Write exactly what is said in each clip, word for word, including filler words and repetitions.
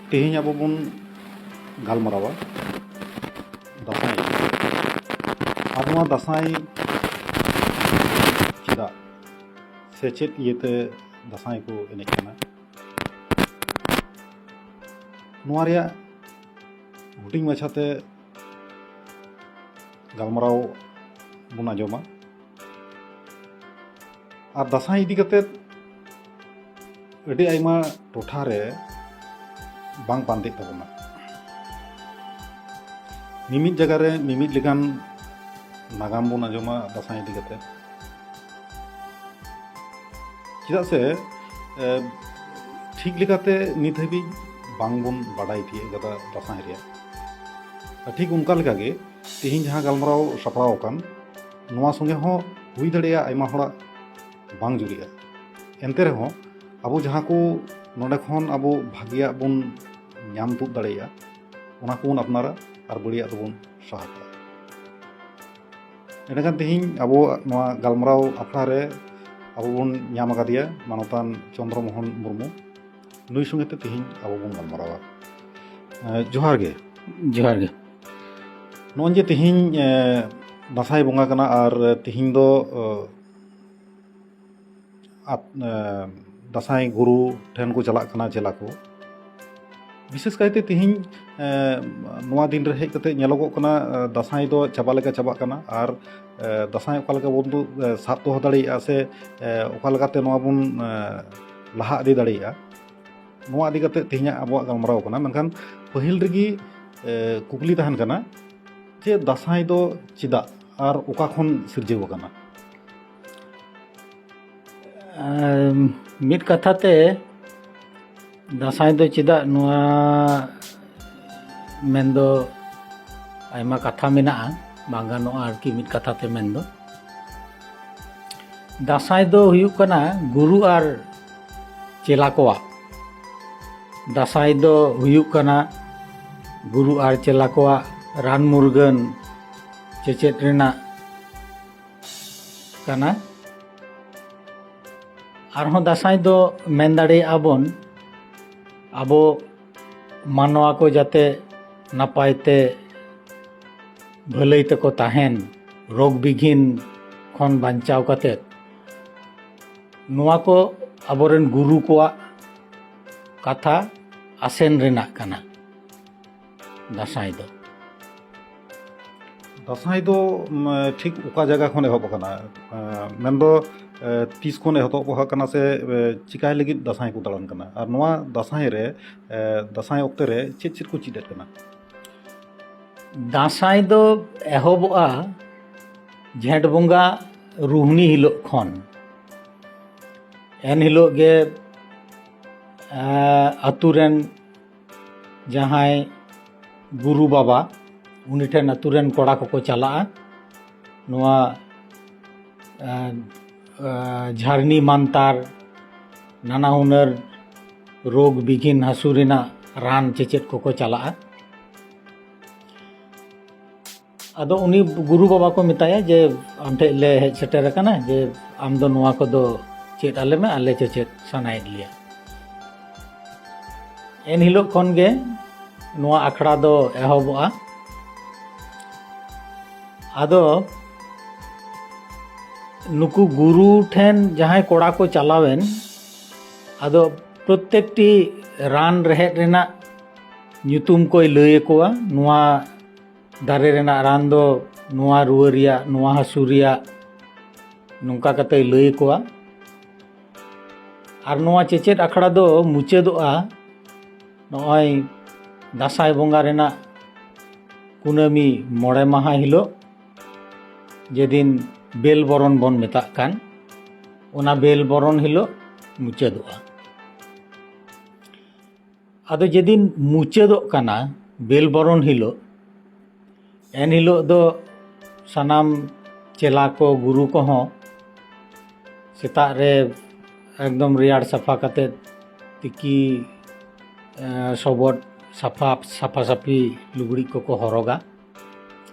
ᱛᱮᱦᱮᱧ ᱟᱵᱚ ᱵᱚᱱ ᱜᱟᱞᱢᱟᱨᱟᱣᱟ ᱫᱟᱸᱥᱟᱭ ᱤᱫᱤ ᱠᱟᱛᱮ᱾ ᱟᱨ ᱱᱚᱣᱟ ᱫᱟᱸᱥᱟᱭ ᱪᱮᱫᱟᱜ ᱥᱮ ᱪᱮᱫ ᱤᱭᱟᱹᱛᱮ ᱫᱟᱸᱥᱟᱭ ᱠᱚ ᱮᱱᱮᱡ ᱠᱟᱱᱟ, ᱱᱚᱣᱟ ᱨᱮᱭᱟᱜ ᱦᱩᱰᱤᱧ ᱢᱟᱪᱷᱟᱛᱮ ᱜᱟᱞᱢᱟᱨᱟᱣ ᱵᱚᱱ ᱟᱸᱡᱚᱢᱟ᱾ ᱟᱨ ᱫᱟᱸᱥᱟᱭ ᱤᱫᱤ ᱠᱟᱛᱮ ᱟᱹᱰᱤ ᱟᱭᱢᱟ ᱴᱚᱴᱷᱟ ᱨᱮ ᱵᱟᱝ ᱯᱟᱱᱛᱮᱜ ᱛᱟᱵᱚᱱᱟ᱾ ᱢᱤᱢᱤᱫ ᱡᱟᱭᱜᱟ ᱨᱮ ᱢᱤᱢᱤᱫ ᱞᱮᱠᱟᱱ ᱱᱟᱜᱟᱢ ᱵᱚᱱ ᱟᱸᱡᱚᱢᱟ ᱫᱟᱸᱥᱟᱭ ᱤᱫᱤ ᱠᱟᱛᱮ᱾ ᱪᱮᱫᱟᱜ ᱥᱮ, ᱮ, ᱴᱷᱤᱠ ᱞᱮᱠᱟᱛᱮ ᱱᱤᱛ ᱦᱟᱹᱵᱤᱡ ᱵᱟᱝᱵᱚᱱ ᱵᱟᱰᱟᱭ ᱛᱤᱭᱳᱜ ᱠᱟᱫᱟ ᱫᱟᱸᱥᱟᱭ ᱨᱮᱭᱟᱜ᱾ ᱟᱨ ᱴᱷᱤᱠ ᱚᱱᱠᱟ ᱞᱮᱠᱟᱜᱮ ᱛᱮᱦᱮᱧ ᱡᱟᱦᱟᱸ ᱜᱟᱞᱢᱟᱨᱟᱣ ᱥᱟᱯᱲᱟᱣ ᱟᱠᱟᱱ, ᱱᱚᱣᱟ ᱥᱚᱸᱜᱮ ᱦᱚᱸ ᱦᱩᱭ ᱫᱟᱲᱮᱭᱟᱜᱼᱟ ᱟᱭᱢᱟ ᱦᱚᱲᱟᱜ ᱵᱟᱝ ᱡᱩᱨᱤᱜᱼᱟ᱾ ᱮᱱᱛᱮ ᱨᱮᱦᱚᱸ ᱟᱵᱚ ᱡᱟᱦᱟᱸ ᱠᱚ ᱱᱚᱰᱮ ᱠᱷᱚᱱ ᱟᱵᱚ ᱵᱷᱟᱜᱮᱭᱟᱜ ᱵᱚᱱ ᱧᱟᱢ ᱛᱩᱫ ᱫᱟᱲᱮᱭᱟᱜᱼᱟ, ᱚᱱᱟ ᱠᱚᱵᱚᱱ ᱟᱯᱱᱟᱨᱟ ᱟᱨ ᱵᱟᱹᱲᱤᱡᱟᱜ ᱫᱚᱵᱚᱱ ᱥᱟᱦᱟ ᱠᱟᱜᱼᱟ᱾ ᱮᱸᱰᱮᱠᱷᱟᱱ ᱛᱮᱦᱮᱧ ᱟᱵᱚ ᱱᱚᱣᱟ ᱜᱟᱞᱢᱟᱨᱟᱣ ᱟᱠᱷᱲᱟ ᱨᱮ ᱟᱵᱚ ᱵᱚᱱ ᱧᱟᱢ ᱟᱠᱟᱫᱮᱭᱟ ᱢᱟᱱᱚᱛᱟᱱ ᱪᱚᱱᱫᱨᱚ ᱢᱳᱦᱚᱱ ᱢᱩᱨᱢᱩ᱾ ᱱᱩᱭ ᱥᱚᱸᱜᱮ ᱛᱮ ᱛᱮᱦᱮᱧ ᱟᱵᱚ ᱵᱚᱱ ᱜᱟᱞᱢᱟᱨᱟᱣᱟ᱾ ᱮᱸ, ᱡᱚᱦᱟᱨ ᱜᱮ᱾ ᱡᱚᱦᱟᱨ ᱜᱮ᱾ ᱱᱚᱜᱼᱚᱭ ᱡᱮ ᱛᱮᱦᱮᱧ, ᱮᱸ, ᱫᱟᱸᱥᱟᱭ ᱵᱚᱸᱜᱟ ᱠᱟᱱᱟ ᱟᱨ ᱛᱮᱦᱮᱧ ᱫᱚ, ᱮᱸ, ᱟᱯ-, ᱮᱸ, ᱫᱟᱸᱥᱟᱭ ᱜᱩᱨᱩ ᱴᱷᱮᱱ ᱠᱚ ᱪᱟᱞᱟᱜ ᱠᱟᱱᱟ ᱪᱮᱞᱟ ᱠᱚ᱾ ᱵᱤᱥᱮᱥ ᱠᱟᱭᱛᱮ ᱛᱮᱦᱮᱧ, ᱮᱸ, ᱱᱚᱣᱟ ᱫᱤᱱ ᱨᱮ ᱦᱮᱡ ᱠᱟᱛᱮ ᱧᱮᱞᱚᱜᱚᱜ ᱠᱟᱱᱟ, ᱮᱸ, ᱫᱟᱸᱥᱟᱭ ᱫᱚ ᱪᱟᱵᱟ ᱞᱮᱠᱟ ᱪᱟᱵᱟᱜ ᱠᱟᱱᱟ ᱟᱨ, ᱮᱸ, ᱫᱟᱸᱥᱟᱭ ᱚᱠᱟ ᱞᱮᱠᱟ ᱵᱚᱱ ᱫᱩ-, ᱮᱸ, ᱥᱟᱵ ᱫᱚᱦᱚ ᱫᱟᱲᱮᱭᱟᱜᱼᱟ ᱥᱮ, ᱮᱸ, ᱚᱠᱟ ᱞᱮᱠᱟᱛᱮ ᱱᱚᱣᱟ ᱵᱚᱱ, ᱮᱸ, ᱞᱟᱦᱟ ᱤᱫᱤ ᱫᱟᱲᱮᱭᱟᱜᱼᱟ, ᱱᱚᱣᱟ ᱤᱫᱤ ᱠᱟᱛᱮ ᱛᱮᱦᱮᱧᱟᱜ ᱟᱵᱚᱣᱟᱜ ᱜᱟᱞᱢᱟᱨᱟᱣ ᱠᱟᱱᱟ᱾ ᱢᱮᱱᱠᱷᱟᱱ ᱯᱟᱹᱦᱤᱞ ᱨᱮᱜᱮ, ᱮᱸ, ᱠᱩᱠᱞᱤ ᱛᱟᱦᱮᱱ ᱠᱟᱱᱟ ᱡᱮ ᱫᱟᱸᱥᱟᱭ ᱫᱚ ᱪᱮᱫᱟᱜ ᱟᱨ ᱚᱠᱟ ᱠᱷᱚᱱ ᱥᱤᱨᱡᱟᱹᱣ ᱟᱠᱟᱱᱟ? ᱟᱨ ᱢᱤᱫ ᱠᱟᱛᱷᱟ ᱛᱮ ᱫᱟᱸᱥᱟᱭ ᱫᱚ ᱪᱮᱫᱟᱜ, ᱱᱚᱣᱟ ᱢᱮᱱᱫᱚ ᱟᱭᱢᱟ ᱠᱟᱛᱷᱟ ᱢᱮᱱᱟᱜᱼᱟ, ᱵᱟᱝ ᱜᱟᱱᱚᱜᱼᱟ ᱟᱨᱠᱤ ᱢᱤᱫ ᱠᱟᱛᱷᱟ ᱛᱮ ᱢᱮᱱᱫᱚ᱾ ᱫᱟᱸᱥᱟᱭ ᱫᱚ ᱦᱩᱭᱩᱜ ᱠᱟᱱᱟ ᱜᱩᱨᱩ ᱟᱨ ᱪᱮᱞᱟ ᱠᱚᱣᱟᱜ᱾ ᱫᱟᱸᱥᱟᱭ ᱫᱚ ᱦᱩᱭᱩᱜ ᱠᱟᱱᱟ ᱜᱩᱨᱩ ᱟᱨ ᱪᱮᱞᱟ ᱠᱚᱣᱟᱜ ᱨᱟᱱ ᱢᱩᱨᱜᱟᱹᱱ ᱪᱮᱪᱮᱫ ᱨᱮᱱᱟᱜ ᱠᱟᱱᱟ᱾ ᱟᱨᱦᱚᱸ ᱫᱟᱸᱥᱟᱭ ᱫᱚ ᱢᱮᱱ ᱫᱟᱲᱮᱭᱟᱜᱼᱟ ᱵᱚᱱ, ᱟᱵᱚ ᱢᱟᱱᱣᱟ ᱠᱚ ᱡᱟᱛᱮ ᱱᱟᱯᱟᱭ ᱛᱮ ᱵᱷᱟᱹᱞᱟᱹᱭ ᱛᱮᱠᱚ ᱛᱟᱦᱮᱱ, ᱨᱳᱜᱽ ᱵᱤᱜᱷᱤᱱ ᱠᱷᱚᱱ ᱵᱟᱧᱪᱟᱣ ᱠᱟᱛᱮ, ᱱᱚᱣᱟ ᱠᱚ ᱟᱵᱚᱨᱮᱱ ᱜᱩᱨᱩ ᱠᱚᱣᱟᱜ ᱠᱟᱛᱷᱟ ᱟᱥᱮᱱ ᱨᱮᱱᱟᱜ ᱠᱟᱱᱟ ᱫᱟᱸᱥᱟᱭ ᱫᱚ᱾ ᱫᱟᱸᱥᱟᱭ ᱫᱚ ᱴᱷᱤᱠ ᱚᱠᱟ ᱡᱟᱭᱜᱟ ᱠᱷᱚᱱ ᱮᱦᱚᱵ ᱟᱠᱟᱱᱟ? ᱢᱮᱱᱫᱚ ᱛᱤᱥ ᱠᱷᱚᱱ ᱮᱛᱚᱦᱚᱵ ᱟᱠᱟᱱᱟ ᱥᱮ ᱪᱤᱠᱟᱭ ᱞᱟᱹᱜᱤᱫ ᱫᱟᱸᱥᱟᱭ ᱠᱚ ᱫᱟᱬᱟᱱ ᱠᱟᱱᱟ? ᱟᱨ ᱱᱚᱣᱟ ᱫᱟᱸᱥᱟᱭ ᱨᱮ, ᱫᱟᱸᱥᱟᱭ ᱚᱠᱛᱮ ᱨᱮ ᱪᱮᱫ ᱪᱮᱫ ᱠᱚ ᱪᱮᱫ ᱮᱫ ᱠᱟᱱᱟ? ᱫᱟᱸᱥᱟᱭ ᱫᱚ ᱮᱦᱚᱵᱚᱜᱼᱟ ᱡᱷᱮᱸᱴ ᱵᱚᱸᱜᱟ ᱨᱩᱦᱱᱤ ᱦᱤᱞᱳᱜ ᱠᱷᱚᱱ᱾ ᱮᱱ ᱦᱤᱞᱳᱜ ᱜᱮ ᱟᱛᱳ ᱨᱮᱱ ᱡᱟᱦᱟᱸᱭ ᱜᱩᱨᱩ ᱵᱟᱵᱟ, ᱩᱱᱤ ᱴᱷᱮᱱ ᱟᱛᱳ ᱨᱮᱱ ᱠᱚᱲᱟ ᱠᱚᱠᱚ ᱪᱟᱞᱟᱜᱼᱟ᱾ ᱱᱚᱣᱟ ᱡᱷᱟᱨᱱᱤ ᱢᱟᱱᱛᱟᱨ, ᱱᱟᱱᱟ ᱦᱩᱱᱟᱹᱨ ᱨᱳᱜᱽ ᱵᱤᱜᱷᱤᱱ ᱦᱟᱹᱥᱩ ᱨᱮᱱᱟᱜ ᱨᱟᱱ ᱪᱮᱪᱮᱫ ᱠᱚᱠᱚ ᱪᱟᱞᱟᱜᱼᱟ᱾ ᱟᱫᱚ ᱩᱱᱤ ᱜᱩᱨᱩ ᱵᱟᱵᱟ ᱠᱚ ᱢᱮᱛᱟᱭᱟ ᱡᱮ, ᱟᱢ ᱴᱷᱮᱱ ᱞᱮ ᱦᱮᱡ ᱥᱮᱴᱮᱨ ᱟᱠᱟᱱᱟ, ᱡᱮ ᱟᱢ ᱫᱚ ᱱᱚᱣᱟ ᱠᱚᱫᱚ ᱪᱮᱫ ᱟᱞᱮ ᱢᱮ, ᱟᱞᱮ ᱪᱮᱪᱮᱫ ᱥᱟᱱᱟᱭᱮᱫ ᱞᱮᱭᱟ᱾ ᱮᱱ ᱦᱤᱞᱳᱜ ᱠᱷᱚᱱ ᱜᱮ ᱱᱚᱣᱟ ᱟᱠᱷᱲᱟ ᱫᱚ ᱮᱦᱚᱵᱚᱜᱼᱟ᱾ ᱟᱫᱚ ᱱᱩᱠᱩ ᱜᱩᱨᱩ ᱴᱷᱮᱱ ᱡᱟᱦᱟᱸᱭ ᱠᱚᱲᱟ ᱠᱚ ᱪᱟᱞᱟᱣᱮᱱ, ᱟᱫᱚ ᱯᱨᱚᱛᱮᱠᱴᱤ ᱨᱟᱱ ᱨᱮᱦᱮᱫ ᱨᱮᱱᱟᱜ ᱧᱩᱛᱩᱢ ᱠᱚᱭ ᱞᱟᱹᱭ ᱟᱠᱚᱣᱟ᱾ ᱱᱚᱣᱟ ᱫᱟᱨᱮ ᱨᱮᱱᱟᱜ ᱨᱟᱱ ᱫᱚ ᱱᱚᱣᱟ ᱨᱩᱣᱟᱹ ᱨᱮᱭᱟᱜ, ᱱᱚᱣᱟ ᱦᱟᱹᱥᱩ ᱨᱮᱭᱟᱜ, ᱱᱚᱝᱠᱟ ᱠᱟᱛᱮᱭ ᱞᱟᱹᱭ ᱟᱠᱚᱣᱟ᱾ ᱟᱨ ᱱᱚᱣᱟ ᱪᱮᱪᱮᱫ ᱟᱠᱷᱲᱟ ᱫᱚ ᱢᱩᱪᱟᱹᱫᱚᱜᱼᱟ ᱱᱚᱜᱼᱚᱭ ᱫᱟᱸᱥᱟᱭ ᱵᱚᱸᱜᱟ ᱨᱮᱱᱟᱜ ᱠᱩᱱᱟᱹᱢᱤ ᱢᱚᱬᱮ ᱢᱟᱦᱟ ᱦᱤᱞᱳᱜ, ᱡᱮᱫᱤᱱ ᱵᱮᱞ ᱵᱚᱨᱚᱱ ᱵᱚᱱ ᱢᱮᱛᱟᱜ ᱠᱟᱱ, ᱚᱱᱟ ᱵᱮᱞ ᱵᱚᱨᱚᱱ ᱦᱤᱞᱳᱜ ᱢᱩᱪᱟᱹᱫᱚᱜᱼᱟ᱾ ᱟᱫᱚ ᱡᱮᱫᱤᱱ ᱢᱩᱪᱟᱹᱫᱚᱜ ᱠᱟᱱᱟ ᱵᱮᱞ ᱵᱚᱨᱚᱱ ᱦᱤᱞᱳᱜ, ᱮᱱ ᱦᱤᱞᱳᱜ ᱫᱚ ᱥᱟᱱᱟᱢ ᱪᱮᱞᱟ ᱠᱚ, ᱜᱩᱨᱩ ᱠᱚᱦᱚᱸ ᱥᱮᱛᱟᱜ ᱨᱮ ᱮᱠᱫᱚᱢ ᱨᱮᱭᱟᱲ ᱥᱟᱯᱷᱟ ᱠᱟᱛᱮ, ᱛᱤᱠᱤ ᱥᱚᱵᱚᱫ ᱥᱟᱯᱷᱟ, ᱥᱟᱯᱷᱟ ᱥᱟᱯᱷᱤ ᱞᱩᱜᱽᱲᱤᱡ ᱠᱚᱠᱚ ᱦᱚᱨᱚᱜᱟ᱾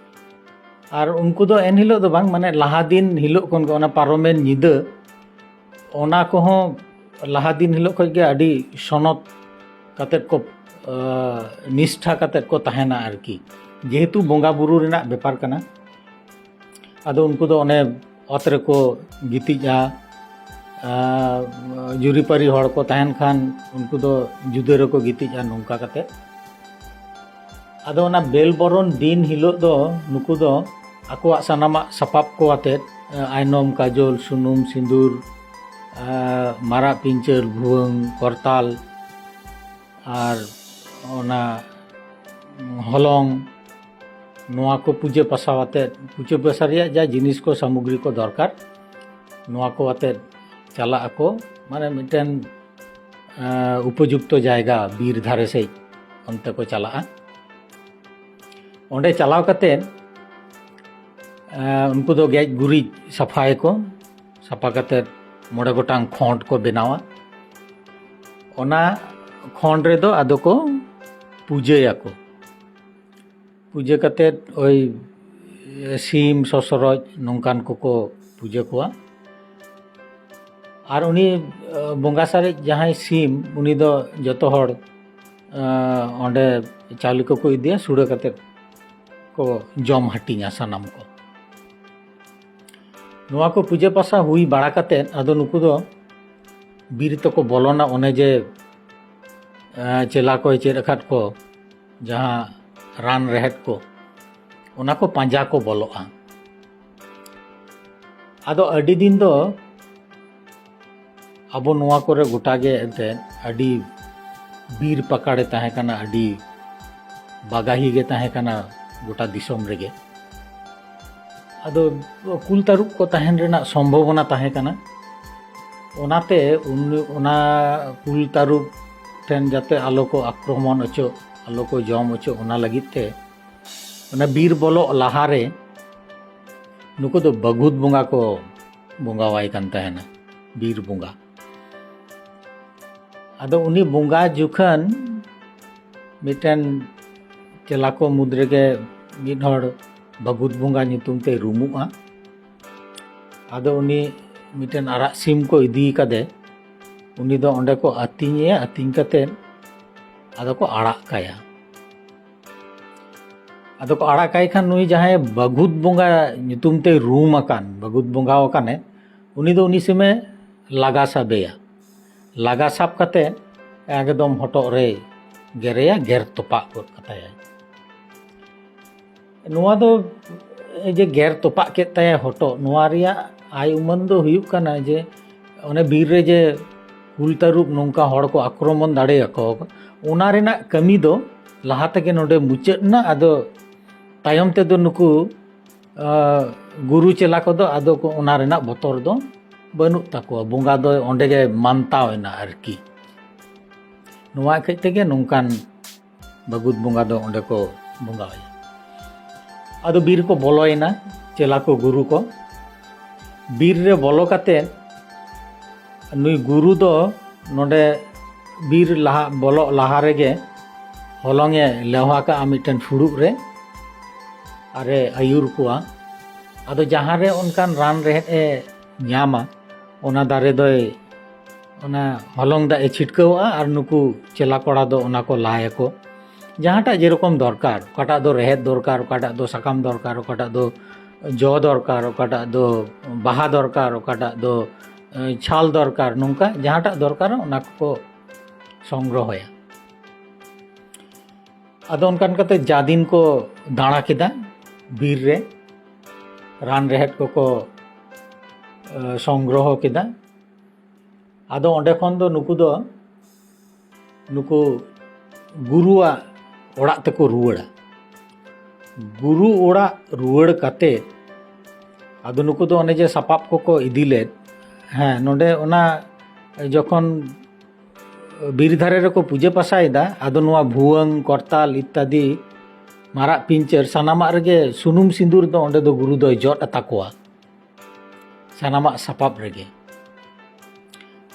ᱟᱨ ᱩᱱᱠᱩ ᱫᱚ ᱮᱱ ᱦᱤᱞᱳᱜ ᱫᱚ ᱵᱟᱝ, ᱢᱟᱱᱮ ᱞᱟᱦᱟ ᱫᱤᱱ ᱦᱤᱞᱳᱜ ᱠᱷᱚᱱ ᱜᱮ, ᱚᱱᱟ ᱯᱟᱨᱚᱢᱮᱱ ᱧᱤᱫᱟᱹ, ᱚᱱᱟ ᱠᱚᱦᱚᱸ ᱞᱟᱦᱟ ᱫᱤᱱ ᱦᱤᱞᱳᱜ ᱠᱷᱚᱱ ᱜᱮ ᱟᱹᱰᱤ ᱥᱚᱱᱚᱛ ᱠᱟᱛᱮ ᱠᱚ ᱱᱤᱥᱴᱷᱟ ᱠᱟᱛᱮᱫ ᱠᱚ ᱛᱟᱦᱮᱱᱟ ᱟᱨᱠᱤ᱾ ᱡᱮᱦᱮᱛᱩ ᱵᱚᱸᱜᱟ ᱵᱩᱨᱩ ᱨᱮᱱᱟᱜ ᱵᱮᱯᱟᱨ ᱠᱟᱱᱟ, ᱟᱫᱚ ᱩᱱᱠᱩ ᱫᱚ ᱚᱱᱮ ᱚᱛ ᱨᱮᱠᱚ ᱜᱤᱛᱤᱡᱼᱟ᱾ ᱡᱩᱨᱤᱯᱟᱹᱨᱤ ᱦᱚᱲ ᱠᱚ ᱛᱟᱦᱮᱱ ᱠᱷᱟᱱ, ᱩᱱᱠᱩ ᱫᱚ ᱡᱩᱫᱟᱹ ᱨᱮᱠᱚ ᱜᱤᱛᱤᱡᱼᱟ, ᱱᱚᱝᱠᱟ ᱠᱟᱛᱮ᱾ ᱟᱫᱚ ᱚᱱᱟ ᱵᱮᱞ ᱵᱚᱨᱚᱱ ᱫᱤᱱ ᱦᱤᱞᱳᱜ ᱫᱚ ᱱᱩᱠᱩ ᱫᱚ ᱟᱠᱚᱣᱟᱜ ᱥᱟᱱᱟᱢᱟᱜ ᱥᱟᱯᱟᱵ ᱠᱚ ᱟᱛᱮᱫ, ᱟᱭᱱᱚᱢ, ᱠᱟᱡᱚᱞ, ᱥᱩᱱᱩᱢ, ᱥᱤᱸᱫᱩᱨ, ᱢᱟᱨᱟᱜ ᱯᱤᱧᱪᱟᱹᱨ, ᱵᱷᱩᱣᱟᱹᱝ, ᱠᱚᱨᱛᱟᱞ ᱟᱨ ᱚᱱᱟ ᱦᱚᱞᱚᱝ, ᱱᱚᱣᱟ ᱠᱚ ᱯᱩᱡᱟᱹ ᱯᱟᱥᱟ ᱟᱛᱮᱫ, ᱯᱩᱡᱟᱹ ᱯᱟᱥᱟ ᱨᱮᱭᱟᱜ ᱡᱟ ᱡᱤᱱᱤᱥ ᱠᱚ, ᱥᱟᱢᱚᱜᱨᱤ ᱠᱚ ᱫᱚᱨᱠᱟᱨ, ᱱᱚᱣᱟ ᱠᱚ ᱟᱛᱮᱫ ᱪᱟᱞᱟᱜ ᱟᱠᱚ᱾ ᱢᱟᱱᱮ ᱢᱤᱫᱴᱮᱱ ᱩᱯᱚᱡᱩᱠᱛᱚ ᱡᱟᱭᱜᱟ, ᱵᱤᱨ ᱫᱷᱟᱨᱮ ᱥᱮᱫ ᱚᱱᱛᱮ ᱠᱚ ᱪᱟᱞᱟᱜᱼᱟ᱾ ᱚᱸᱰᱮ ᱪᱟᱞᱟᱣ ᱠᱟᱛᱮᱫ ᱩᱱᱠᱩ ᱫᱚ ᱜᱮᱡ ᱜᱩᱨᱤᱡ ᱥᱟᱯᱷᱟᱭᱟᱠᱚ᱾ ᱥᱟᱯᱷᱟ ᱠᱟᱛᱮᱫ ᱢᱚᱬᱮ ᱜᱚᱴᱟᱝ ᱠᱷᱚᱸᱰ ᱠᱚ ᱵᱮᱱᱟᱣᱟ᱾ ᱚᱱᱟ ᱠᱷᱚᱸᱰ ᱨᱮᱫᱚ ᱟᱫᱚ ᱠᱚ ᱯᱩᱡᱟᱹᱭᱟᱠᱚ᱾ ᱯᱩᱡᱟᱹ ᱠᱟᱛᱮᱫ ᱳᱭ ᱥᱤᱢ, ᱥᱚᱥᱚᱨᱚᱡ ᱱᱚᱝᱠᱟᱱ ᱠᱚᱠᱚ ᱯᱩᱡᱟᱹ ᱠᱚᱣᱟ᱾ ᱟᱨ ᱩᱱᱤ ᱵᱚᱸᱜᱟ ᱥᱟᱨᱮᱡ ᱡᱟᱦᱟᱸᱭ ᱥᱤᱢ, ᱩᱱᱤ ᱫᱚ ᱡᱚᱛᱚ ᱦᱚᱲ ᱚᱸᱰᱮ ᱪᱟᱣᱞᱮ ᱠᱚᱠᱚ ᱤᱫᱤᱭᱟ, ᱥᱩᱲᱟᱹ ᱠᱟᱛᱮᱫ ᱠᱚ ᱡᱚᱢ ᱦᱟᱹᱴᱤᱧᱟ ᱥᱟᱱᱟᱢ ᱠᱚ᱾ ᱱᱚᱣᱟ ᱠᱚ ᱯᱩᱡᱟᱹ ᱯᱟᱥᱟ ᱦᱩᱭ ᱵᱟᱲᱟ ᱠᱟᱛᱮᱫ ᱟᱫᱚ ᱱᱩᱠᱩ ᱫᱚ ᱵᱤᱨ ᱛᱮᱠᱚ ᱵᱚᱞᱚᱱᱟ᱾ ᱚᱱᱮ ᱡᱮ ᱪᱮᱞᱟ ᱠᱚᱭ ᱪᱮᱫ ᱟᱠᱟᱫ ᱠᱚ, ᱡᱟᱦᱟᱸ ᱨᱟᱱ ᱨᱮᱦᱮᱫ ᱠᱚ, ᱚᱱᱟ ᱠᱚ ᱯᱟᱸᱡᱟ ᱠᱚ ᱵᱚᱞᱚᱜᱼᱟ᱾ ᱟᱫᱚ ᱟᱹᱰᱤ ᱫᱤᱱ ᱫᱚ ᱟᱵᱚ ᱱᱚᱣᱟ ᱠᱚᱨᱮ ᱜᱚᱴᱟ ᱜᱮ ᱮᱱᱛᱮᱫ ᱟᱹᱰᱤ ᱵᱤᱨ ᱯᱟᱠᱟᱲᱮ ᱛᱟᱦᱮᱸ ᱠᱟᱱᱟ, ᱟᱹᱰᱤ ᱵᱟᱜᱟᱦᱤ ᱜᱮ ᱛᱟᱦᱮᱸ ᱠᱟᱱᱟ ᱜᱚᱴᱟ ᱫᱤᱥᱚᱢ ᱨᱮᱜᱮ᱾ ᱟᱫᱚ ᱠᱩᱞ ᱛᱟᱹᱨᱩᱵ ᱠᱚ ᱛᱟᱦᱮᱱ ᱨᱮᱱᱟᱜ ᱥᱚᱢᱵᱷᱚᱵᱚᱱᱟ ᱛᱟᱦᱮᱸ ᱠᱟᱱᱟ᱾ ᱚᱱᱟᱛᱮ ᱩᱱ-, ᱚᱱᱟ ᱠᱩᱞ ᱛᱟᱹᱨᱩᱵ ᱴᱷᱮᱱ ᱡᱟᱛᱮ ᱟᱞᱚ ᱠᱚ ᱟᱠᱨᱚᱢᱚᱱ ᱚᱪᱚᱜ, ᱟᱞᱚ ᱠᱚ ᱡᱚᱢ ᱚᱪᱚᱜ, ᱚᱱᱟ ᱞᱟᱹᱜᱤᱫ ᱛᱮ ᱚᱱᱟ ᱵᱤᱨ ᱵᱚᱞᱚᱜ ᱞᱟᱦᱟᱨᱮ ᱱᱩᱠᱩ ᱫᱚ ᱵᱟᱹᱜᱷᱩᱫ ᱵᱚᱸᱜᱟ ᱠᱚ ᱵᱚᱸᱜᱟᱣᱟᱭ ᱠᱟᱱ ᱛᱟᱦᱮᱱᱟ, ᱵᱤᱨ ᱵᱚᱸᱜᱟ᱾ ᱟᱫᱚ ᱩᱱᱤ ᱵᱚᱸᱜᱟ ᱡᱚᱠᱷᱚᱱ ᱢᱤᱫᱴᱮᱱ ᱪᱮᱞᱟ ᱠᱚ ᱢᱩᱫᱽ ᱨᱮᱜᱮ ᱢᱤᱫ ᱦᱚᱲ ᱵᱟᱹᱜᱷᱩᱫ ᱵᱚᱸᱜᱟ ᱧᱩᱛᱩᱢ ᱛᱮ ᱨᱩᱢᱩᱜᱼᱟ᱾ ᱟᱫᱚ ᱩᱱᱤ ᱢᱤᱫᱴᱮᱱ ᱟᱨᱟᱜ ᱥᱤᱢ ᱠᱚ ᱤᱫᱤ ᱠᱟᱫᱮ, ᱩᱱᱤ ᱫᱚ ᱚᱸᱰᱮ ᱠᱚ ᱟᱹᱛᱤᱧᱮᱭᱟ᱾ ᱟᱹᱛᱤᱧ ᱠᱟᱛᱮᱫ ᱟᱫᱚ ᱠᱚ ᱟᱲᱟᱜ ᱠᱟᱭᱟ᱾ ᱟᱫᱚ ᱠᱚ ᱟᱲᱟᱜ ᱠᱟᱭ ᱠᱷᱟᱱ ᱱᱩᱭ ᱡᱟᱦᱟᱸᱭ ᱵᱟᱹᱜᱩᱫ ᱵᱚᱸᱜᱟ ᱧᱩᱛᱩᱢ ᱛᱮᱭ ᱨᱩᱢ ᱟᱠᱟᱱ, ᱵᱟᱹᱜᱩᱫ ᱵᱚᱸᱜᱟ ᱟᱠᱟᱱᱮ, ᱩᱱᱤ ᱫᱚ ᱩᱱᱤ ᱥᱮᱢᱮ ᱞᱟᱜᱟ ᱥᱟᱵᱮᱭᱟ᱾ ᱞᱟᱜᱟ ᱥᱟᱵ ᱠᱟᱛᱮ ᱮᱠᱫᱚᱢ ᱦᱚᱴᱚᱜ ᱨᱮᱭ ᱜᱮᱨᱮᱭᱟ, ᱜᱮᱨ ᱛᱚᱯᱟᱜ ᱜᱚᱫ ᱠᱟᱛᱟᱭᱟᱭ᱾ ᱱᱚᱣᱟ ᱫᱚ ᱡᱮ ᱜᱮᱨ ᱛᱚᱯᱟᱜ ᱠᱮᱫ ᱛᱟᱭᱟᱭ ᱦᱚᱴᱚᱜ, ᱱᱚᱣᱟ ᱨᱮᱭᱟᱜ ᱟᱭ ᱩᱢᱟᱹᱱ ᱫᱚ ᱦᱩᱭᱩᱜ ᱠᱟᱱᱟ ᱡᱮ ᱚᱱᱮ ᱵᱤᱨ ᱨᱮ ᱡᱮ ᱠᱩᱞ ᱛᱟᱹᱨᱩᱵ ᱱᱚᱝᱠᱟ ᱦᱚᱲ ᱠᱚ ᱟᱠᱨᱚᱢᱚᱱ ᱫᱟᱲᱮᱭᱟᱠᱚ, ᱚᱱᱟ ᱨᱮᱱᱟᱜ ᱠᱟᱹᱢᱤ ᱫᱚ ᱞᱟᱦᱟ ᱛᱮᱜᱮ ᱱᱚᱰᱮ ᱢᱩᱪᱟᱹᱫ ᱮᱱᱟ᱾ ᱟᱫᱚ ᱛᱟᱭᱚᱢ ᱛᱮᱫᱚ ᱱᱩᱠᱩ, ᱟ, ᱜᱩᱨᱩ ᱪᱮᱞᱟ ᱠᱚᱫᱚ ᱟᱫᱚ ᱠᱚ ᱚᱱᱟ ᱨᱮᱱᱟᱜ ᱵᱚᱛᱚᱨ ᱫᱚ ᱵᱟᱹᱱᱩᱜ ᱛᱟᱠᱚᱣᱟ᱾ ᱵᱚᱸᱜᱟ ᱫᱚ ᱚᱸᱰᱮ ᱜᱮ ᱢᱟᱱᱛᱟᱣ ᱮᱱᱟ ᱟᱨᱠᱤ᱾ ᱱᱚᱣᱟ ᱠᱷᱟᱹᱛᱤᱨ ᱛᱮᱜᱮ ᱱᱚᱝᱠᱟᱱ ᱵᱟᱹᱜᱩᱫ ᱵᱚᱸᱜᱟ ᱫᱚ ᱚᱸᱰᱮ ᱠᱚ ᱵᱚᱸᱜᱟ ᱟᱭᱟ᱾ ᱟᱫᱚ ᱵᱤᱨ ᱠᱚ ᱵᱚᱞᱚᱭᱮᱱᱟ, ᱪᱮᱞᱟ ᱠᱚ ᱜᱩᱨᱩ ᱠᱚ᱾ ᱵᱤᱨ ᱨᱮ ᱵᱚᱞᱚ ᱠᱟᱛᱮ ᱱᱩᱭ ᱜᱩᱨᱩ ᱫᱚ ᱱᱚᱰᱮ ᱵᱤᱨ ᱞᱟᱦᱟ, ᱵᱚᱞᱚᱜ ᱞᱟᱦᱟ ᱨᱮᱜᱮ ᱦᱚᱞᱚᱝ ᱮ ᱞᱮᱣᱦᱟ ᱠᱟᱜᱼᱟ ᱢᱤᱫᱴᱮᱱ ᱯᱷᱩᱲᱩᱜ ᱨᱮ, ᱟᱨᱮ ᱟᱹᱭᱩᱨ ᱠᱚᱣᱟ᱾ ᱟᱫᱚ ᱡᱟᱦᱟᱸ ᱨᱮ ᱚᱱᱠᱟᱱ ᱨᱟᱱ ᱨᱮᱦᱮᱫ ᱮ ᱧᱟᱢᱟ, ᱚᱱᱟ ᱫᱟᱨᱮ ᱫᱚᱭ, ᱚᱱᱟ ᱦᱚᱞᱚᱝ ᱫᱟᱜ ᱮ ᱪᱷᱤᱴᱠᱟᱹᱣᱟᱜᱼᱟ ᱟᱨ ᱱᱩᱠᱩ ᱪᱮᱞᱟ ᱠᱚᱲᱟ ᱫᱚ ᱚᱱᱟ ᱠᱚ ᱞᱟᱭᱟᱠᱚ᱾ ᱡᱟᱦᱟᱸᱴᱟᱜ ᱡᱮᱨᱚᱠᱚᱢ ᱫᱚᱨᱠᱟᱨ, ᱚᱠᱟᱴᱟᱜ ᱫᱚ ᱨᱮᱦᱮᱫ ᱫᱚᱨᱠᱟᱨ, ᱚᱠᱟᱴᱟᱜ ᱫᱚ ᱥᱟᱠᱟᱢ ᱫᱚᱨᱠᱟᱨ, ᱚᱠᱟᱴᱟᱜ ᱫᱚ ᱡᱚ ᱫᱚᱨᱠᱟᱨ, ᱚᱠᱟᱴᱟᱜ ᱫᱚ ᱵᱟᱦᱟ ᱫᱚᱨᱠᱟᱨ, ᱚᱠᱟᱴᱟᱜ ᱫᱚ, ᱮ, ᱪᱷᱟᱞ ᱫᱚᱨᱠᱟᱨ, ᱱᱚᱝᱠᱟ ᱡᱟᱦᱟᱸᱴᱟᱜ ᱫᱚᱨᱠᱟᱨ ᱚᱱᱟ ᱠᱚᱠᱚ ᱥᱚᱝᱜᱨᱚᱦᱚᱭᱟ᱾ ᱟᱫᱚ ᱚᱱᱠᱟ ᱚᱱᱠᱟᱛᱮ ᱡᱟ ᱫᱤᱱ ᱠᱚ ᱫᱟᱬᱟ ᱠᱮᱫᱟ ᱵᱤᱨ ᱨᱮ, ᱨᱟᱱ ᱨᱮᱦᱮᱫ ᱠᱚᱠᱚ, ᱮ, ᱥᱚᱝᱜᱨᱚᱦᱚ ᱠᱮᱫᱟ᱾ ᱟᱫᱚ ᱚᱸᱰᱮ ᱠᱷᱚᱱ ᱫᱚ ᱱᱩᱠᱩ ᱫᱚ ᱱᱩᱠᱩ ᱜᱩᱨᱩᱣᱟᱜ ᱚᱲᱟᱜ ᱛᱮᱠᱚ ᱨᱩᱣᱟᱹᱲᱟ᱾ ᱜᱩᱨᱩ ᱚᱲᱟᱜ ᱨᱩᱣᱟᱹᱲ ᱠᱟᱛᱮ ᱟᱫᱚ ᱱᱩᱠᱩ ᱫᱚ ᱚᱱᱮ ᱡᱮ ᱥᱟᱯᱟᱵ ᱠᱚᱠᱚ ᱤᱫᱤ ᱞᱮᱫ, ᱦᱮᱸ, ᱱᱚᱰᱮ ᱚᱱᱟ ᱡᱚᱠᱷᱚᱱ ᱵᱤᱨ ᱫᱷᱟᱨᱮ ᱨᱮᱠᱚ ᱯᱩᱡᱟᱹ ᱯᱟᱥᱟᱭᱮᱫᱟ, ᱟᱫᱚ ᱱᱚᱣᱟ ᱵᱷᱩᱣᱟᱹᱝ, ᱠᱚᱨᱛᱟᱞ ᱤᱛᱛᱟᱫᱤ, ᱢᱟᱨᱟᱜ ᱯᱤᱧᱪᱟᱹᱨ, ᱥᱟᱱᱟᱢᱟᱜ ᱨᱮᱜᱮ ᱥᱩᱱᱩᱢ ᱥᱤᱸᱫᱩᱨ ᱫᱚ ᱚᱸᱰᱮ ᱫᱚ ᱜᱩᱨᱩ ᱫᱚᱭ ᱡᱚᱫ ᱟᱛᱟ ᱠᱚᱣᱟ᱾ ᱥᱟᱱᱟᱢᱟᱜ ᱥᱟᱯᱟᱵ ᱨᱮᱜᱮ᱾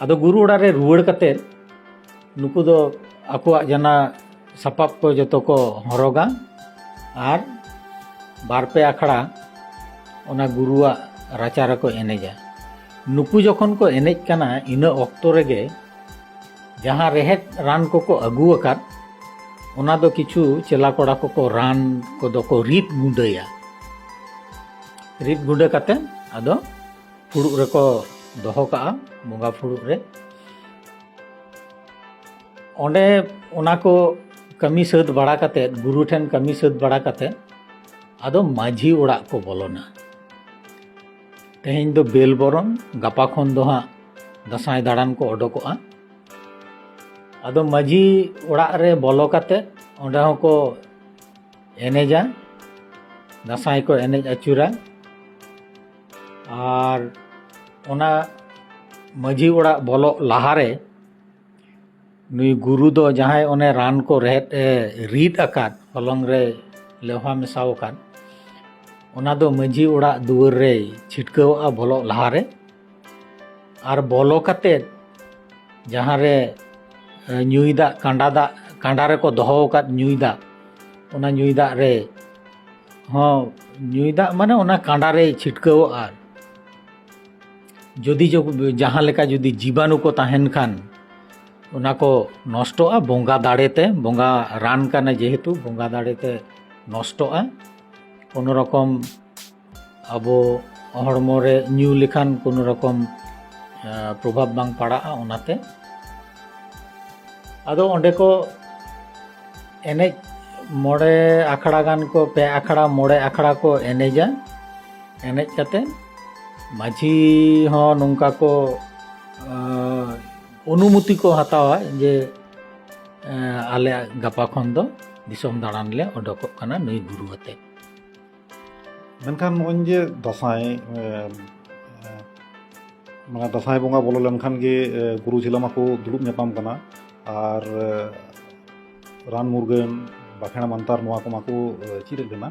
ᱟᱫᱚ ᱜᱩᱨᱩ ᱚᱲᱟᱜ ᱨᱮ ᱨᱩᱣᱟᱹᱲ ᱠᱟᱛᱮ ᱱᱩᱠᱩ ᱫᱚ ᱟᱠᱚᱣᱟᱜ ᱡᱟᱱᱟ ᱥᱟᱯᱟᱵ ᱠᱚ ᱡᱚᱛᱚ ᱠᱚ ᱦᱚᱨᱚᱜᱟ ᱟᱨ ᱵᱟᱨ ᱯᱮ ᱟᱠᱷᱲᱟ ᱚᱱᱟ ᱜᱩᱨᱩᱣᱟᱜ ᱨᱟᱪᱟ ᱨᱮᱠᱚ ᱮᱱᱮᱡᱟ᱾ ᱱᱩᱠᱩ ᱡᱚᱠᱷᱚᱱ ᱠᱚ ᱮᱱᱮᱡ ᱠᱟᱱᱟ, ᱤᱱᱟᱹ ᱚᱠᱛᱚ ᱨᱮᱜᱮ ᱡᱟᱦᱟᱸ ᱨᱮᱦᱮᱫ ᱨᱟᱱ ᱠᱚᱠᱚ ᱟᱹᱜᱩ ᱟᱠᱟᱫ, ᱚᱱᱟ ᱫᱚ ᱠᱤᱪᱷᱩ ᱪᱮᱞᱟ ᱠᱚᱲᱟ ᱠᱚᱠᱚ ᱨᱟᱱ ᱠᱚᱫᱚ ᱠᱚ ᱨᱤᱫ ᱜᱩᱸᱰᱟᱹᱭᱟ᱾ ᱨᱤᱫ ᱜᱩᱸᱰᱟᱹ ᱠᱟᱛᱮ ᱟᱫᱚ ᱯᱷᱩᱲᱩᱜ ᱨᱮᱠᱚ ᱫᱚᱦᱚ ᱠᱟᱜᱼᱟ, ᱵᱚᱸᱜᱟ ᱯᱷᱩᱲᱩᱜ ᱨᱮ᱾ ᱚᱸᱰᱮ ᱚᱱᱟ ᱠᱚ ᱠᱟᱹᱢᱤ ᱥᱟᱹᱛ ᱵᱟᱲᱟ ᱠᱟᱛᱮ, ᱜᱩᱨᱩ ᱴᱷᱮᱱ ᱠᱟᱹᱢᱤ ᱥᱟᱹᱛ ᱵᱟᱲᱟ ᱠᱟᱛᱮ, ᱟᱫᱚ ᱢᱟᱹᱡᱷᱤ ᱚᱲᱟᱜ ᱠᱚ ᱵᱚᱞᱚᱱᱟ᱾ ᱛᱮᱦᱮᱧ ᱫᱚ ᱵᱮᱞ ᱵᱚᱨᱚᱱ, ᱜᱟᱯᱟ ᱠᱷᱚᱱ ᱫᱚ ᱦᱟᱸᱜ ᱫᱟᱸᱥᱟᱭ ᱫᱟᱬᱟᱱ ᱠᱚ ᱚᱰᱚᱠᱚᱜᱼᱟ᱾ ᱟᱫᱚ ᱢᱟᱹᱡᱷᱤ ᱚᱲᱟᱜ ᱨᱮ ᱵᱚᱞᱚ ᱠᱟᱛᱮ ᱚᱸᱰᱮ ᱦᱚᱸᱠᱚ ᱮᱱᱮᱡᱟ, ᱫᱟᱸᱥᱟᱭ ᱠᱚ ᱮᱱᱮᱡ ᱟᱹᱪᱩᱨᱟ᱾ ᱟᱨ ᱚᱱᱟ ᱢᱟᱹᱡᱷᱤ ᱚᱲᱟᱜ ᱵᱚᱞᱚᱜ ᱞᱟᱦᱟᱨᱮ ᱱᱩᱭ ᱜᱩᱨᱩ ᱫᱚ ᱡᱟᱦᱟᱸᱭ ᱚᱱᱮ ᱨᱟᱱ ᱠᱚ ᱨᱮᱦᱮᱫ ᱮ ᱨᱤᱫ ᱟᱠᱟᱫ, ᱦᱚᱞᱚᱝ ᱨᱮ ᱞᱮᱣᱦᱟ ᱢᱮᱥᱟᱣ ᱟᱠᱟᱫ, ᱚᱱᱟ ᱫᱚ ᱢᱟᱹᱡᱷᱤ ᱚᱲᱟᱜ ᱫᱩᱣᱟᱹᱨ ᱨᱮᱭ ᱪᱷᱤᱴᱠᱟᱹᱣᱟᱜᱼᱟ ᱵᱚᱞᱚᱜ ᱞᱟᱦᱟᱨᱮ᱾ ᱟᱨ ᱵᱚᱞᱚ ᱠᱟᱛᱮᱫ ᱡᱟᱦᱟᱸ ᱨᱮ, ᱮ, ᱧᱩᱭ ᱫᱟᱜ, ᱠᱟᱸᱰᱟ ᱫᱟᱜ, ᱠᱟᱸᱰᱟ ᱨᱮᱠᱚ ᱫᱚᱦᱚ ᱟᱠᱟᱫ ᱧᱩᱭ ᱫᱟᱜ, ᱚᱱᱟ ᱧᱩᱭ ᱫᱟᱜ ᱨᱮ ᱦᱚᱸ, ᱧᱩᱭ ᱫᱟᱜ ᱢᱟᱱᱮ ᱚᱱᱟ ᱠᱟᱸᱰᱟ ᱨᱮᱭ ᱪᱷᱤᱴᱠᱟᱹᱣᱟᱜᱼᱟ᱾ ᱟᱨ ᱡᱩᱫᱤ ᱡᱚ-, ᱡᱟᱦᱟᱸ ᱞᱮᱠᱟ ᱡᱩᱫᱤ ᱡᱤᱵᱟᱱᱩ ᱠᱚ ᱛᱟᱦᱮᱱ ᱠᱷᱟᱱ, ᱚᱱᱟ ᱠᱚ ᱱᱚᱥᱴᱚᱜᱼᱟ ᱵᱚᱸᱜᱟ ᱫᱟᱲᱮ ᱛᱮ᱾ ᱵᱚᱸᱜᱟ ᱨᱟᱱ ᱠᱟᱱᱟ ᱡᱮᱦᱮᱛᱩ, ᱵᱚᱸᱜᱟ ᱫᱟᱲᱮ ᱛᱮ ᱱᱚᱥᱴᱚᱜᱼᱟ᱾ ᱠᱳᱱᱳ ᱨᱚᱠᱚᱢ ᱟᱵᱚ ᱦᱚᱲᱢᱚ ᱨᱮ ᱧᱩ ᱞᱮᱠᱷᱟᱱ ᱠᱳᱱᱳ ᱨᱚᱠᱚᱢ, ᱮ, ᱯᱨᱚᱵᱷᱟᱵᱽ ᱵᱟᱝ ᱯᱟᱲᱟᱜᱼᱟ᱾ ᱚᱱᱟᱛᱮ ᱟᱫᱚ ᱚᱸᱰᱮ ᱠᱚ ᱮᱱᱮᱡ, ᱢᱚᱬᱮ ᱟᱠᱷᱲᱟ ᱜᱟᱱ ᱠᱚ, ᱯᱮ ᱟᱠᱷᱲᱟ, ᱢᱚᱬᱮ ᱟᱠᱷᱲᱟ ᱠᱚ ᱮᱱᱮᱡᱟ᱾ ᱮᱱᱮᱡ ᱠᱟᱛᱮ ᱢᱟᱹᱡᱷᱤ ᱦᱚᱸ ᱱᱚᱝᱠᱟ ᱠᱚ, ᱮ, ᱚᱱᱩᱢᱚᱛᱤ ᱠᱚ ᱦᱟᱛᱟᱣᱟ ᱡᱮ, ᱮ, ᱟᱞᱮ ᱜᱟᱯᱟ ᱠᱷᱚᱱ ᱫᱚ ᱫᱤᱥᱚᱢ ᱫᱟᱬᱟᱱ ᱞᱮ ᱚᱰᱚᱠᱚᱜ ᱠᱟᱱᱟ ᱱᱩᱭ ᱜᱩᱨᱩ ᱟᱛᱮ᱾ ᱢᱮᱱᱠᱷᱟᱱ ᱱᱚᱜᱼᱚᱭ ᱡᱮ ᱫᱟᱸᱥᱟᱭ, ᱮ, ᱮ, ᱢᱟᱱᱮ ᱫᱟᱸᱥᱟᱭ ᱵᱚᱸᱜᱟ ᱵᱚᱞᱚ ᱞᱮᱱᱠᱷᱟᱱ ᱜᱮ, ᱮ, ᱜᱩᱨᱩ ᱪᱮᱞᱟ ᱢᱟᱠᱚ ᱫᱩᱲᱩᱵ ᱧᱟᱯᱟᱢ ᱠᱟᱱᱟ ᱟᱨ, ᱮ, ᱨᱟᱱ ᱢᱩᱨᱜᱟᱹᱱ, ᱵᱟᱠᱷᱮᱬ ᱢᱟᱱᱛᱟᱨ ᱱᱚᱣᱟ ᱠᱚ ᱢᱟᱠᱚ, ᱮ, ᱪᱮᱫ ᱮᱫ ᱠᱟᱱᱟ᱾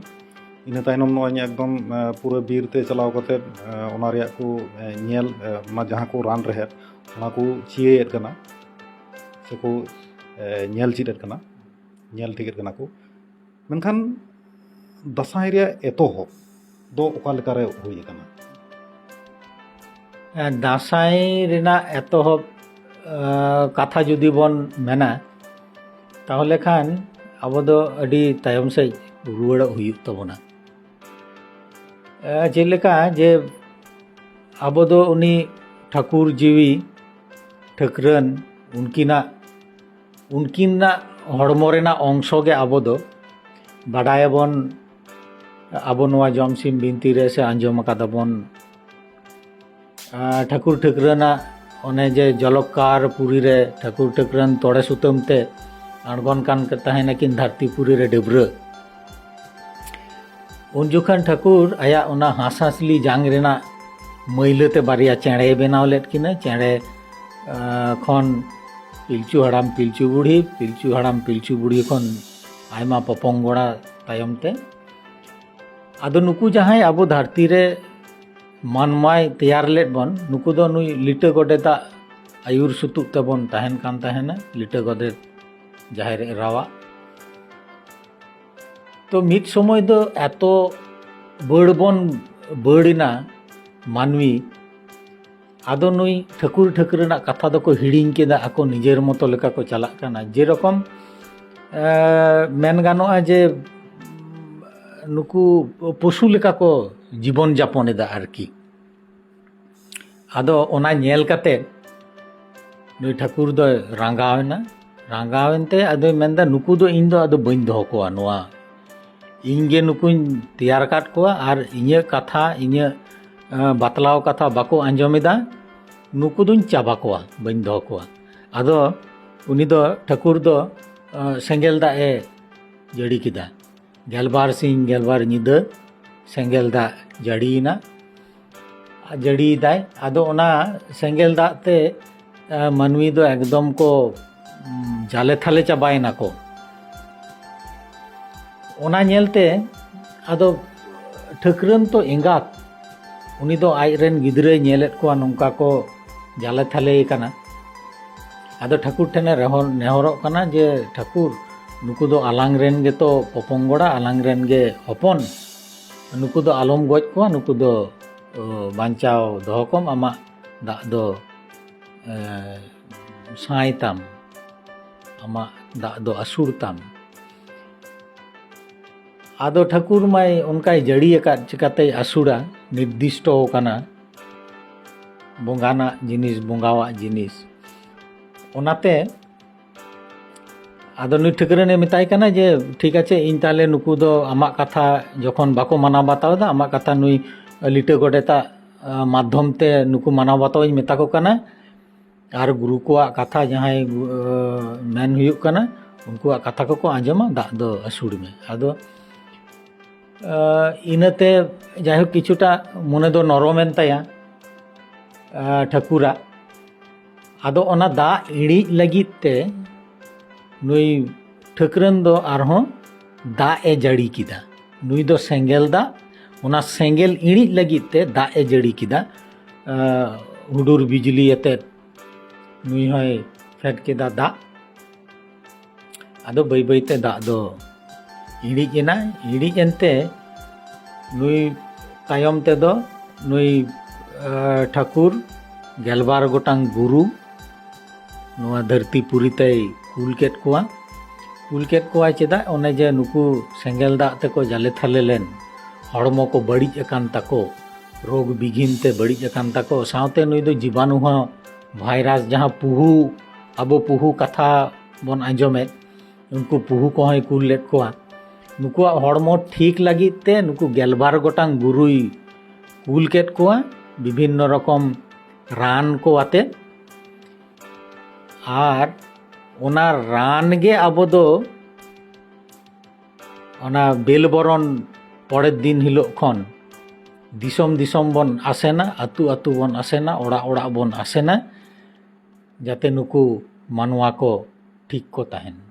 ᱤᱱᱟᱹ ᱛᱟᱭᱱᱚᱢ ᱱᱚᱜᱼᱚᱭ ᱮᱠᱫᱚᱢ, ᱮ, ᱯᱩᱨᱟᱹ ᱵᱤᱨ ᱛᱮ ᱪᱟᱞᱟᱣ ᱠᱟᱛᱮ, ᱮ, ᱚᱱᱟ ᱨᱮᱭᱟᱜ ᱠᱚ, ᱮ, ᱧᱮᱞ, ᱮ, ᱚᱱᱟ ᱡᱟᱦᱟᱸ ᱠᱚ ᱨᱟᱱ ᱨᱮᱦᱮᱫ, ᱚᱱᱟ ᱠᱚ ᱪᱤᱭᱟᱹᱭᱮᱫ ᱠᱟᱱᱟ, ᱥᱮᱠᱚ, ᱮ, ᱧᱮᱞ ᱪᱮᱫ ᱮᱫ ᱠᱟᱱᱟ, ᱧᱮᱞ ᱴᱷᱤᱠᱮᱫ ᱠᱟᱱᱟ ᱠᱚ᱾ ᱢᱮᱱᱠᱷᱟᱱ ᱫᱟᱸᱥᱟᱭ ᱨᱮᱭᱟᱜ ᱮᱛᱚᱦᱚᱵ ᱫᱚ ᱚᱠᱟ ᱞᱮᱠᱟᱨᱮ ᱦᱩᱭ ᱟᱠᱟᱱᱟ? ᱫᱟᱸᱥᱟᱭ ᱨᱮᱱᱟᱜ ᱮᱛᱚᱦᱚᱵ ᱠᱟᱛᱷᱟ ᱡᱩᱫᱤ ᱵᱚᱱ ᱢᱮᱱᱟ, ᱛᱟᱦᱚᱞᱮ ᱠᱷᱟᱱ ᱟᱵᱚ ᱫᱚ ᱟᱹᱰᱤ ᱛᱟᱭᱚᱢ ᱥᱮᱫ ᱨᱩᱣᱟᱹᱲᱚᱜ ᱦᱩᱭᱩᱜ ᱛᱟᱵᱚᱱᱟ᱾ ᱪᱮᱫ ᱞᱮᱠᱟ ᱡᱮ ᱟᱵᱚ ᱫᱚ ᱩᱱᱤ ᱴᱷᱟᱹᱠᱩᱨ ᱡᱤᱣᱤ ᱴᱷᱟᱹᱠᱨᱟᱹᱱ, ᱩᱱᱠᱤᱱᱟᱜ ᱩᱱᱠᱤᱱᱟᱜ ᱦᱚᱲᱢᱚ ᱨᱮᱱᱟᱜ ᱚᱝᱥᱚ ᱜᱮ ᱟᱵᱚ ᱫᱚ ᱵᱟᱰᱟᱭᱟᱵᱚᱱ᱾ ᱟᱵᱚ ᱱᱚᱣᱟ ᱡᱚᱢᱥᱤᱢ ᱵᱤᱱᱛᱤ ᱨᱮ ᱥᱮ ᱟᱸᱡᱚᱢ ᱟᱠᱟᱫᱟᱵᱚᱱ, ᱴᱷᱟᱹᱠᱩᱨ ᱴᱷᱟᱹᱠᱨᱟᱹᱱᱟᱜ ᱚᱱᱮ ᱡᱮ ᱡᱚᱞᱚᱠᱠᱟᱨ ᱯᱩᱨᱤ ᱨᱮ ᱴᱷᱟᱹᱠᱩᱨ ᱴᱷᱟᱹᱠᱨᱟᱹᱱ ᱛᱚᱲᱮ ᱥᱩᱛᱟᱹᱢ ᱛᱮ ᱟᱬᱜᱚᱱ ᱠᱟᱱ ᱛᱟᱦᱮᱱᱟᱠᱤᱱ ᱫᱷᱟᱹᱨᱛᱤ ᱯᱩᱨᱤ ᱨᱮ ᱰᱟᱹᱵᱽᱨᱟᱹ᱾ ᱩᱱ ᱡᱚᱠᱷᱚᱱ ᱴᱷᱟᱹᱠᱩᱨ ᱟᱭᱟᱜ ᱚᱱᱟ ᱦᱟᱸᱥ ᱦᱟᱸᱥᱞᱤ ᱡᱟᱝ ᱨᱮᱱᱟᱜ ᱢᱟᱹᱭᱞᱟᱹ ᱛᱮ ᱵᱟᱨᱭᱟ ᱪᱮᱬᱮᱭ ᱵᱮᱱᱟᱣ ᱞᱮᱫ ᱠᱤᱱᱟᱹ᱾ ᱪᱮᱬᱮ ᱠᱷᱚᱱ ᱯᱤᱞᱪᱩ ᱦᱟᱲᱟᱢ ᱯᱤᱞᱪᱩ ᱵᱩᱲᱦᱤ, ᱯᱤᱞᱪᱩ ᱦᱟᱲᱟᱢ ᱯᱤᱞᱪᱩ ᱵᱩᱲᱦᱤ ᱠᱷᱚᱱ ᱟᱭᱢᱟ ᱯᱚᱯᱚᱝᱜᱚᱲᱟ ᱛᱟᱭᱚᱢ ᱛᱮ᱾ ᱟᱫᱚ ᱱᱩᱠᱩ ᱡᱟᱦᱟᱸᱭ ᱟᱵᱚ ᱫᱷᱟᱹᱨᱛᱤ ᱨᱮ ᱢᱟᱱᱣᱟᱭ ᱛᱮᱭᱟᱨ ᱞᱮᱫ ᱵᱚᱱ, ᱱᱩᱠᱩ ᱫᱚ ᱱᱩᱭ ᱞᱤᱴᱟᱹ ᱜᱚᱰᱮᱛᱟᱜ ᱟᱹᱭᱩᱨ ᱥᱩᱛᱩᱜ ᱛᱮᱵᱚᱱ ᱛᱟᱦᱮᱱ ᱠᱟᱱ ᱛᱟᱦᱮᱱᱟ, ᱞᱤᱴᱟᱹ ᱜᱚᱰᱮᱛ ᱡᱟᱦᱮᱨ ᱮᱨᱟᱣᱟᱜ᱾ ᱛᱚ ᱢᱤᱫ ᱥᱚᱢᱚᱭ ᱫᱚ ᱮᱛᱚ ᱵᱟᱹᱲ ᱵᱚᱱ ᱵᱟᱹᱲ ᱮᱱᱟ ᱢᱟᱹᱱᱢᱤ, ᱟᱫᱚ ᱱᱩᱭ ᱴᱷᱟᱹᱠᱩᱨ ᱴᱷᱟᱹᱠᱨᱟᱹᱱᱟᱜ ᱠᱟᱛᱷᱟ ᱫᱚᱠᱚ ᱦᱤᱲᱤᱧ ᱠᱮᱫᱟ, ᱟᱠᱚ ᱱᱤᱡᱮᱨ ᱢᱚᱛᱚ ᱞᱮᱠᱟ ᱠᱚ ᱪᱟᱞᱟᱜ ᱠᱟᱱᱟ᱾ ᱡᱮᱨᱚᱠᱚᱢ ᱢᱮᱱ ᱜᱟᱱᱚᱜᱼᱟ ᱡᱮ ᱱᱩᱠᱩ ᱯᱚᱥᱩ ᱞᱮᱠᱟ ᱠᱚ ᱡᱤᱵᱚᱱ ᱡᱟᱯᱚᱱ ᱮᱫᱟ ᱟᱨᱠᱤ᱾ ᱟᱫᱚ ᱚᱱᱟ ᱧᱮᱞ ᱠᱟᱛᱮ ᱱᱩᱭ ᱴᱷᱟᱹᱠᱩᱨ ᱫᱚᱭ ᱨᱟᱸᱜᱟᱣ ᱮᱱᱟ᱾ ᱨᱟᱸᱜᱟᱣ ᱮᱱᱛᱮ ᱟᱫᱚᱭ ᱢᱮᱱᱫᱟ, ᱱᱩᱠᱩ ᱫᱚ ᱤᱧ ᱫᱚ ᱟᱫᱚ ᱵᱟᱹᱧ ᱫᱚᱦᱚ ᱠᱚᱣᱟ, ᱱᱚᱣᱟ ᱤᱧ ᱜᱮ ᱱᱩᱠᱩᱧ ᱛᱮᱭᱟᱨ ᱟᱠᱟᱫ ᱠᱚᱣᱟ ᱟᱨ ᱤᱧᱟᱹᱜ ᱠᱟᱛᱷᱟ, ᱤᱧᱟᱹᱜ ᱵᱟᱛᱞᱟᱣ ᱠᱟᱛᱷᱟ ᱵᱟᱠᱚ ᱟᱸᱡᱚᱢ ᱮᱫᱟ, ᱱᱩᱠᱩ ᱫᱚᱧ ᱪᱟᱵᱟ ᱠᱚᱣᱟ, ᱵᱟᱹᱧ ᱫᱚᱦᱚ ᱠᱚᱣᱟ᱾ ᱟᱫᱚ ᱩᱱᱤ ᱫᱚ ᱴᱷᱟᱹᱠᱩᱨ ᱫᱚ ᱥᱮᱸᱜᱮᱞ ᱫᱟᱜ ᱮ ᱡᱟᱹᱲᱤ ᱠᱮᱫᱟ᱾ ᱜᱮᱞᱵᱟᱨ ᱥᱤᱧ ᱜᱮᱞᱵᱟᱨ ᱧᱤᱫᱟᱹ ᱥᱮᱸᱜᱮᱞ ᱫᱟᱜ ᱡᱟᱹᱲᱤᱭᱮᱱᱟ, ᱡᱟᱹᱲᱤᱭᱮᱫᱟᱭ᱾ ᱟᱫᱚ ᱚᱱᱟ ᱥᱮᱸᱜᱮᱞ ᱫᱟᱜ ᱛᱮ ᱢᱟᱹᱱᱢᱤ ᱫᱚ ᱮᱠᱫᱚᱢ ᱠᱚ ᱡᱟᱞᱮ ᱛᱷᱟᱞᱮ ᱪᱟᱵᱟᱭᱮᱱᱟ ᱠᱚ᱾ ᱚᱱᱟ ᱧᱮᱞᱛᱮ ᱟᱫᱚ ᱴᱷᱟᱹᱠᱨᱟᱹᱱ ᱛᱚ ᱮᱸᱜᱟᱛ, ᱩᱱᱤ ᱫᱚ ᱟᱡ ᱨᱮᱱ ᱜᱤᱫᱽᱨᱟᱹᱭ ᱧᱮᱞᱮᱫ ᱠᱚᱣᱟ ᱱᱚᱝᱠᱟ ᱠᱚ ᱡᱟᱞᱮ ᱛᱷᱟᱞᱮ ᱠᱟᱱᱟ᱾ ᱟᱫᱚ ᱴᱷᱟᱹᱠᱩᱨ ᱴᱷᱮᱱᱮ ᱨᱮᱦᱚᱸ ᱱᱮᱦᱚᱨᱚᱜ ᱠᱟᱱᱟ ᱡᱮ, ᱴᱷᱟᱹᱠᱩᱨ, ᱱᱩᱠᱩ ᱫᱚ ᱟᱞᱟᱝ ᱨᱮᱱ ᱜᱮᱛᱚ ᱯᱚᱯᱚᱝᱜᱚᱲᱟ, ᱟᱞᱟᱝ ᱨᱮᱱ ᱜᱮ ᱦᱚᱯᱚᱱ, ᱱᱩᱠᱩ ᱫᱚ ᱟᱞᱚᱢ ᱜᱚᱡ ᱠᱚᱣᱟ, ᱱᱩᱠᱩ ᱫᱚ ᱵᱟᱧᱪᱟᱣ ᱫᱚᱦᱚ ᱠᱚᱢ, ᱟᱢᱟᱜ ᱫᱟᱜ ᱫᱚ ᱥᱟᱭ ᱛᱟᱢ, ᱟᱢᱟᱜ ᱫᱟᱜ ᱫᱚ ᱟᱹᱥᱩᱲ ᱛᱟᱢ᱾ ᱟᱫᱚ ᱴᱷᱟᱹᱠᱩᱨ ᱢᱟᱭ ᱚᱱᱠᱟᱭ ᱡᱟᱹᱲᱤ ᱟᱠᱟᱫ, ᱪᱤᱠᱟᱹᱛᱮᱭ ᱟᱹᱥᱩᱲᱟ? ᱱᱤᱨᱫᱤᱥᱴᱚ ᱟᱠᱟᱱᱟ ᱵᱚᱸᱜᱟᱱᱟᱜ ᱡᱤᱱᱤᱥ, ᱵᱚᱸᱜᱟᱣᱟᱜ ᱡᱤᱱᱤᱥ᱾ ᱚᱱᱟᱛᱮ ᱟᱫᱚ ᱱᱩᱭ ᱴᱷᱟᱹᱠᱨᱟᱹᱱᱮ ᱢᱮᱛᱟᱭ ᱠᱟᱱᱟ ᱡᱮ, "ᱴᱷᱤᱠ ᱟᱪᱷᱮ, ᱤᱧ ᱛᱟᱦᱞᱮ ᱱᱩᱠᱩ ᱫᱚ ᱟᱢᱟᱜ ᱠᱟᱛᱷᱟ ᱡᱚᱠᱷᱚᱱ ᱵᱟᱠᱚ ᱢᱟᱱᱟᱣ ᱵᱟᱛᱟᱣ ᱮᱫᱟ, ᱟᱢᱟᱜ ᱠᱟᱛᱷᱟ ᱱᱩᱭ ᱞᱤᱴᱟᱹ ᱜᱚᱰᱮᱛᱟᱜ, ᱟ, ᱢᱟᱫᱽᱫᱷᱚᱢ ᱛᱮ ᱱᱩᱠᱩ ᱢᱟᱱᱟᱣ ᱵᱟᱛᱟᱣ ᱤᱧ ᱢᱮᱛᱟ ᱠᱚ ᱠᱟᱱᱟ, ᱟᱨ ᱜᱩᱨᱩ ᱠᱚᱣᱟᱜ ᱠᱟᱛᱷᱟ ᱡᱟᱦᱟᱸᱭ, ᱟ, ᱢᱮᱱ ᱦᱩᱭᱩᱜ ᱠᱟᱱᱟ, ᱩᱱᱠᱩᱣᱟᱜ ᱠᱟᱛᱷᱟ ᱠᱚᱠᱚ ᱟᱸᱡᱚᱢᱟ, ᱫᱟᱜ ᱫᱚ ᱟᱹᱥᱩᱲ ᱢᱮ᱾" ᱟᱫᱚ, ᱟ, ᱤᱱᱟᱹᱛᱮ ᱡᱟᱭᱦᱳᱠ ᱠᱤᱪᱷᱩᱴᱟ ᱢᱚᱱᱮ ᱫᱚ ᱱᱚᱨᱚᱢᱮᱱ ᱛᱟᱭᱟ, ᱟ, ᱴᱷᱟᱹᱠᱩᱨᱟᱜ᱾ ᱟᱫᱚ ᱚᱱᱟ ᱫᱟᱜ ᱤᱬᱤᱡ ᱞᱟᱹᱜᱤᱫ ᱛᱮ ᱱᱩᱭ ᱴᱷᱟᱹᱠᱨᱟᱹᱱ ᱫᱚ ᱟᱨᱦᱚᱸ ᱫᱟᱜ ᱮ ᱡᱟᱹᱲᱤ ᱠᱮᱫᱟ᱾ ᱱᱩᱭ ᱫᱚ ᱥᱮᱸᱜᱮᱞ ᱫᱟᱜ, ᱚᱱᱟ ᱥᱮᱸᱜᱮᱞ ᱤᱬᱤᱡ ᱞᱟᱹᱜᱤᱫ ᱛᱮ ᱫᱟᱜ ᱮ ᱡᱟᱹᱲᱤ ᱠᱮᱫᱟ᱾ ᱟ, ᱦᱩᱰᱩᱨ ᱵᱤᱡᱽᱞᱤ ᱟᱛᱮᱫ ᱱᱩᱭ ᱦᱚᱸᱭ ᱯᱷᱮᱰ ᱠᱮᱫᱟ ᱫᱟᱜ᱾ ᱟᱫᱚ ᱵᱟᱹᱭ ᱵᱟᱹᱭᱛᱮ ᱫᱟᱜ ᱫᱚ ᱤᱬᱤᱡ ᱮᱱᱟ᱾ ᱤᱬᱤᱡ ᱮᱱᱛᱮ ᱱᱩᱭ ᱛᱟᱭᱚᱢ ᱛᱮᱫᱚ ᱱᱩᱭ, ᱟ, ᱴᱷᱟᱹᱠᱩᱨ ᱜᱮᱞᱵᱟᱨ ᱜᱚᱴᱟᱝ ᱜᱩᱨᱩ ᱱᱚᱣᱟ ᱫᱷᱟᱹᱨᱛᱤ ᱯᱩᱨᱤ ᱛᱮᱭ ᱠᱩᱞ ᱠᱮᱫ ᱠᱚᱣᱟ᱾ ᱠᱩᱞ ᱠᱮᱫ ᱠᱚᱣᱟᱭ ᱪᱮᱫᱟᱜ? ᱚᱱᱮ ᱡᱮ ᱱᱩᱠᱩ ᱥᱮᱸᱜᱮᱞ ᱫᱟᱜ ᱛᱮᱠᱚ ᱡᱟᱞᱮ ᱛᱷᱟᱞᱮ ᱞᱮᱱ, ᱦᱚᱲᱢᱚ ᱠᱚ ᱵᱟᱹᱲᱤᱡ ᱟᱠᱟᱱ ᱛᱟᱠᱚ, ᱨᱳᱜᱽ ᱵᱤᱜᱷᱤᱱ ᱛᱮ ᱵᱟᱹᱲᱤᱡ ᱟᱠᱟᱱ ᱛᱟᱠᱚ, ᱥᱟᱶᱛᱮ ᱱᱩᱭ ᱫᱚ ᱡᱤᱵᱟᱱᱩ ᱦᱚᱸ, ᱵᱷᱟᱭᱨᱟᱥ, ᱡᱟᱦᱟᱸ ᱯᱩᱦᱩ, ᱟᱵᱚ ᱯᱩᱦᱩ ᱠᱟᱛᱷᱟ ᱵᱚᱱ ᱟᱸᱡᱚᱢᱮᱫ, ᱩᱱᱠᱩ ᱯᱩᱦᱩ ᱠᱚᱦᱚᱸᱭ ᱠᱩᱞ ᱞᱮᱫ ᱠᱚᱣᱟ᱾ ᱱᱩᱠᱩᱣᱟᱜ ᱦᱚᱲᱢᱚ ᱴᱷᱤᱠ ᱞᱟᱹᱜᱤᱫ ᱛᱮ ᱱᱩᱠᱩ ᱜᱮᱞᱵᱟᱨ ᱜᱚᱴᱟᱝ ᱜᱩᱨᱩᱭ ᱠᱩᱞ ᱠᱮᱫ ᱠᱚᱣᱟ, ᱵᱤᱵᱷᱤᱱᱱᱚ ᱨᱚᱠᱚᱢ ᱨᱟᱱ ᱠᱚ ᱟᱛᱮ᱾ ᱟᱨ ᱚᱱᱟ ᱨᱟᱱ ᱜᱮ ᱟᱵᱚ ᱫᱚ ᱚᱱᱟ ᱵᱮᱞ ᱵᱚᱨᱚᱱ ᱯᱚᱨᱮᱨ ᱫᱤᱱ ᱦᱤᱞᱳᱜ ᱠᱷᱚᱱ ᱫᱤᱥᱚᱢ ᱫᱤᱥᱚᱢ ᱵᱚᱱ ᱟᱥᱮᱱᱟ, ᱟᱹᱛᱩ ᱟᱹᱛᱩ ᱵᱚᱱ ᱟᱥᱮᱱᱟ, ᱚᱲᱟᱜ ᱚᱲᱟᱜ ᱵᱚᱱ ᱟᱥᱮᱱᱟ, ᱡᱟᱛᱮ ᱱᱩᱠᱩ ᱢᱟᱱᱣᱟ ᱠᱚ ᱴᱷᱤᱠ ᱠᱚ ᱛᱟᱦᱮᱱ᱾